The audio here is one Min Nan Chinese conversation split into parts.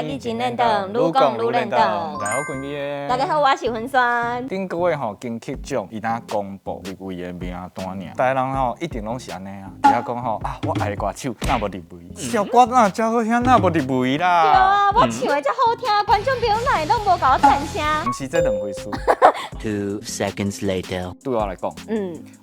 台語真輪轉，愈講愈輪轉。大家好，君嘅。大家好，我是雲萱。頂個月吼金曲獎伊若公布入圍的名單爾，台灣人吼一定攏是按呢啊，佇遐講吼啊，我愛的歌手若無入圍？這條歌若遮好聽，若無入圍啦？對啊，我唱的遮好聽，觀眾朋友哪會攏無共我讚聲？毋是這兩回事。 2 seconds later. 對我來講，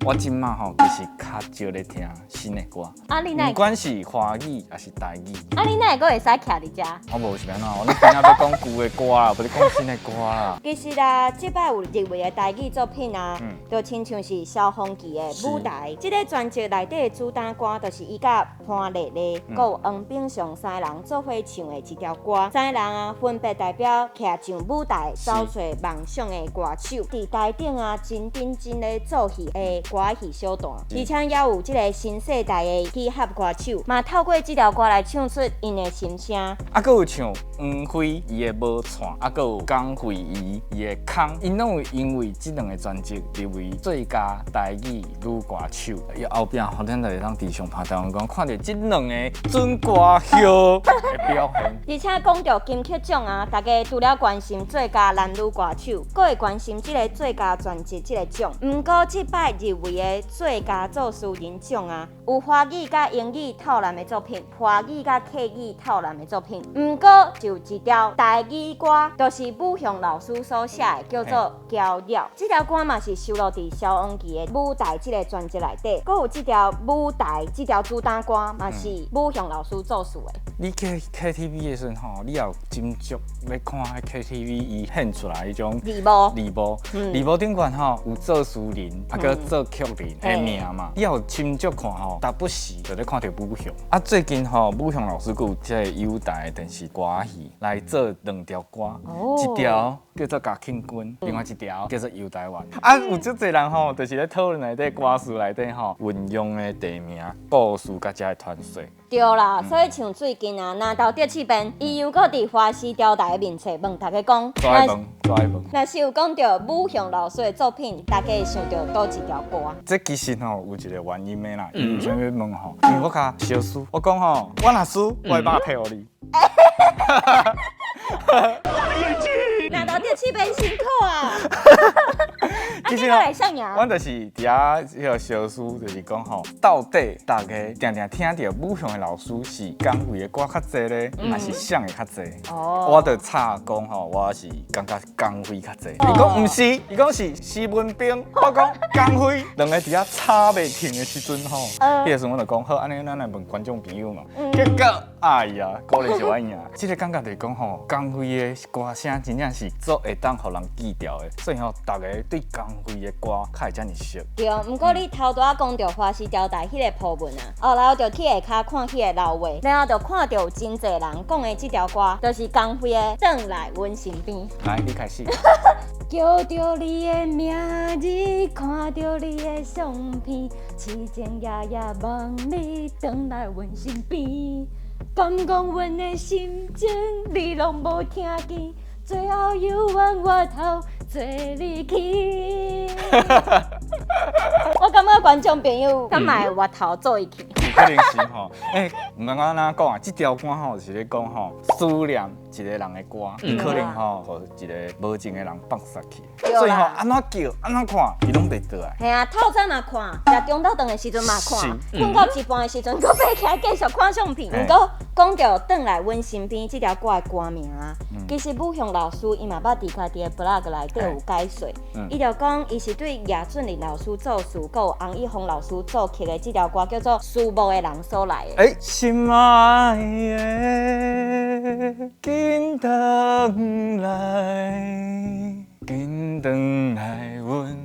我這馬吼其實較少咧聽新的歌。啊，你哪毋管是華語抑是台語。啊，你哪會閣會使徛佇遮？我無是按怎，我咧今仔欲講舊的歌啦，無咧講新的歌啦。其實啊，這擺有入圍的台語作品啊，就親像是蕭煌奇的《舞台》。這个專輯內底的主打歌，就是伊佮潘麗麗、閣有黃秉雄三个人做伙唱的一條歌。三个人啊，分別代表徛上舞台走揣夢想的歌手，佇台頂啊，真認真咧做戲的歌戲小段，而且也有這个新世代的嘻哈歌手，嘛透過這條歌來唱出𪜶的心聲。啊，閣有像黃輝伊的無串，啊，閣有江惠儀伊的空，𪜶攏有因為這兩个專輯入圍最佳台語女歌手。伊後壁予咱就會當佇上拍台灣講，看著這兩個準歌后的表現。而且講著金曲獎啊，大家除了關心最佳男女歌手，閣會關心這个最佳專輯這个獎。毋過這擺入圍的最佳作詞人獎啊，有華語佮英語透藍的作品，華語佮客語透藍的作品。毋過就一條台語歌，就是武雄老師所寫的，叫做《嬌鳥》。這條歌嘛是收錄佇蕭煌奇的《舞台》這个專輯內底。閣有這條《舞台》這條主打歌嘛是武雄老師作詞的。你去 KTV 的時陣吼，你也有斟酌欲看彼 KTV 伊獻出來彼種字幕，字幕，字幕頂懸吼有作詞人，啊閣作曲人的名嘛。你也有斟酌看吼，時不時就咧看著武雄。啊，最近吼武雄老師閣有這个友台電視歌戲來做兩條歌，一條叫做《嘉慶君》，另外一條叫做《遊台灣》。啊，有足濟人吼，就是咧討論內底歌詞內底吼運用的地名、故事佮遮的傳說。對啦，所以像最近啊，南投竹試邊，伊又閣佇華視調台的面冊問大家講，煞愛問，煞愛問。若是有講著武雄老師的作品，大家會想著佗一條歌？這其實吼有一个原因的啦，因為啥物問吼？因為我較相輸，我講吼，我若輸，我的肉退予你。南投竹試邊辛苦啊！其實來啥贏？阮就是佇遐彼个相輸，就是講吼，到底大家定定聽著武雄的老師是江蕙的歌較濟咧，還是誰的較濟？我就插講吼，我是感覺江蕙較濟。伊講毋是，伊講是西門兵。我講江蕙，兩个佇遐吵袂停的時陣吼，彼个時陣我就講好，按呢咱來問觀眾朋友嘛。結果，哎呀，果然是我贏。這个感覺就是講吼，江蕙的歌聲真正是足會當予人記牢的，所以吼，大家對江蕙的歌較會遮爾熟。對，毋過你頭拄仔講著華視調台彼个鋪文啊，後來我就去下跤看彼个老話，然後就看著有真濟人講的這條歌，就是江蕙的《轉來阮身邊》。來，你開始。叫著你的名字，看著你的相片，痴情夜夜望你轉來阮身邊，敢講阮的心情你攏無聽見，最後猶原回頭做你去。我感覺觀眾朋友敢嘛會回頭做伊去？有可能是吼，欸，毋管按怎講啊，這條歌吼是咧講吼思念一个人的歌，伊可能吼，予一个無情的人放殺去，所以吼按怎叫按怎看，伊攏袂倒來。嘿啊，透早嘛看，食中晝頓的時陣嘛看，睏到一半的時陣，閣爬起來繼續看相片。毋過講著轉來阮身邊這條歌的歌名啊，其實武雄老師伊嘛捌佇家己的 blog 內底有解說，伊就講伊是對葉俊麟老師作詞，閣有洪一峰老師作曲的這條歌叫做《思慕的人》所來的。欸，心愛的，緊轉來，緊轉來阮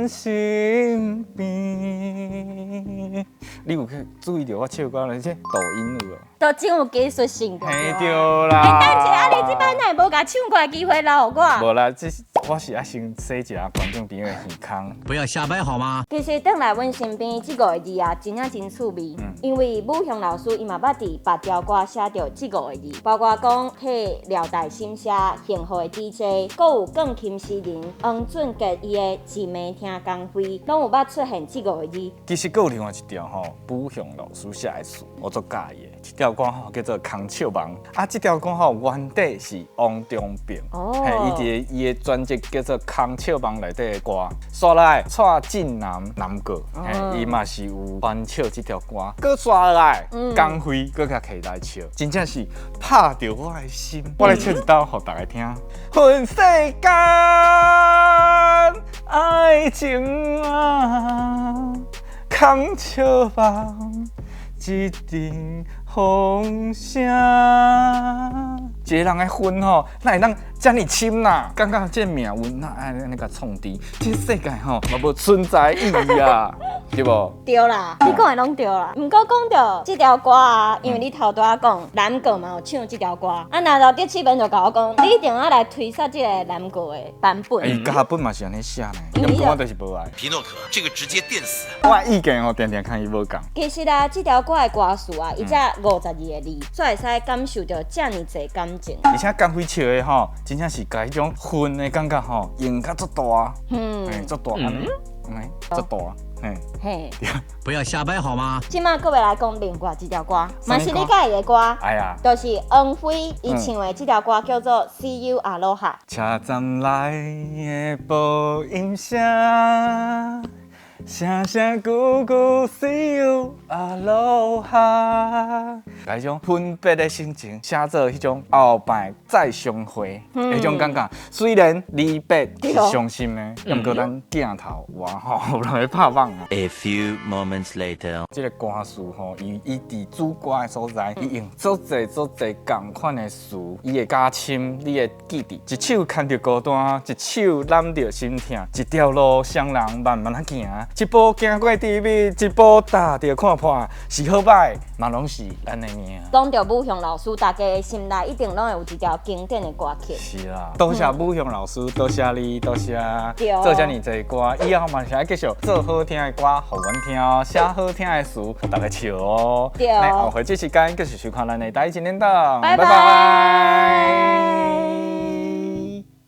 身邊。你有去注意著我唱歌咧？這抖音有無？都真有技術性。嘿對啦。欸，等一下，啊，你這擺哪會無共唱歌的機會留予我？無啦，這我是愛先洗一下觀眾朋友的耳空。不要瞎掰好嗎？其實轉來阮身邊這五个字啊，真正真趣味。因為武雄老師伊嘛捌佇別條歌寫著這五个字，包括講替遼大心社幸福的 DJ，閣有鋼琴詩人黃俊傑伊的《一暝聽江蕙》，攏有捌出現這五个字。其實閣有另外一條吼，武雄老師寫的詞，我足佮意的。這條歌吼叫做《空笑夢》，啊，這條歌吼原底是王中平，嘿，伊佇伊的專輯叫做《空笑夢》內底的歌。煞來蔡振南南哥，嘿，伊嘛是有翻唱這條歌。閣煞來，江蕙閣共提來唱，真正是拍著我的心。我來唱一道，予大家聽。恨世間愛情啊，空笑夢，一陣風聲。一个人的恨吼，哪會當遮爾深啦？感覺這個命運哪會按呢共創治？這個世界吼嘛無存在意義啊，對無？對啦，你講的攏對啦。毋過講著這條歌啊，因為你頭拄仔講南哥嘛有唱這條歌，啊，若老德七本就共我講，你一定要來推捒這個南哥的版本。伊歌本嘛是按呢寫呢，毋過我就是無愛。皮諾可，這個直接電死。我意見吼，定定共伊無仝。其實啊，這條歌的歌詞啊，伊才52個字，才會使感受著遮爾濟感情。而且江蕙唱的吼，真正是共彼種恨的感覺吼，用較足大，嘿，足大按呢，按呢，足大，嘿。嘿，不要瞎掰好嗎？這馬閣欲來講另外一條歌，嘛是你佮意的歌。哎呀，就是王菲伊唱的這條歌叫做《See You Aloha》。車站內的播音聲，聲聲句句 See you aloha，彼種分別的心情，寫做彼種後擺再相會，彼種感覺。雖然離別是傷心的，毋過咱鏡頭外吼，有人咧拍網啊。 A few moments later，這個歌詞吼，伊佇主歌的所在，伊用足濟足濟仝款的詞，伊會加深你的記憶。一手牽著孤單，一手攬著心疼，一條路雙人慢慢仔行，一步行過甜蜜，一步踏著看破，是好歹嘛攏是咱的命。講著武雄老師，大家心內一定攏會有一條經典的歌曲。是啦，多謝武雄老師，多謝你，多謝做遮爾濟歌，以後嘛是愛繼續做好聽的歌，予阮聽哦，寫好聽的詞，予大家笑哦。對。那後回這時間繼續收看咱的台語一年檔，拜拜。拜拜。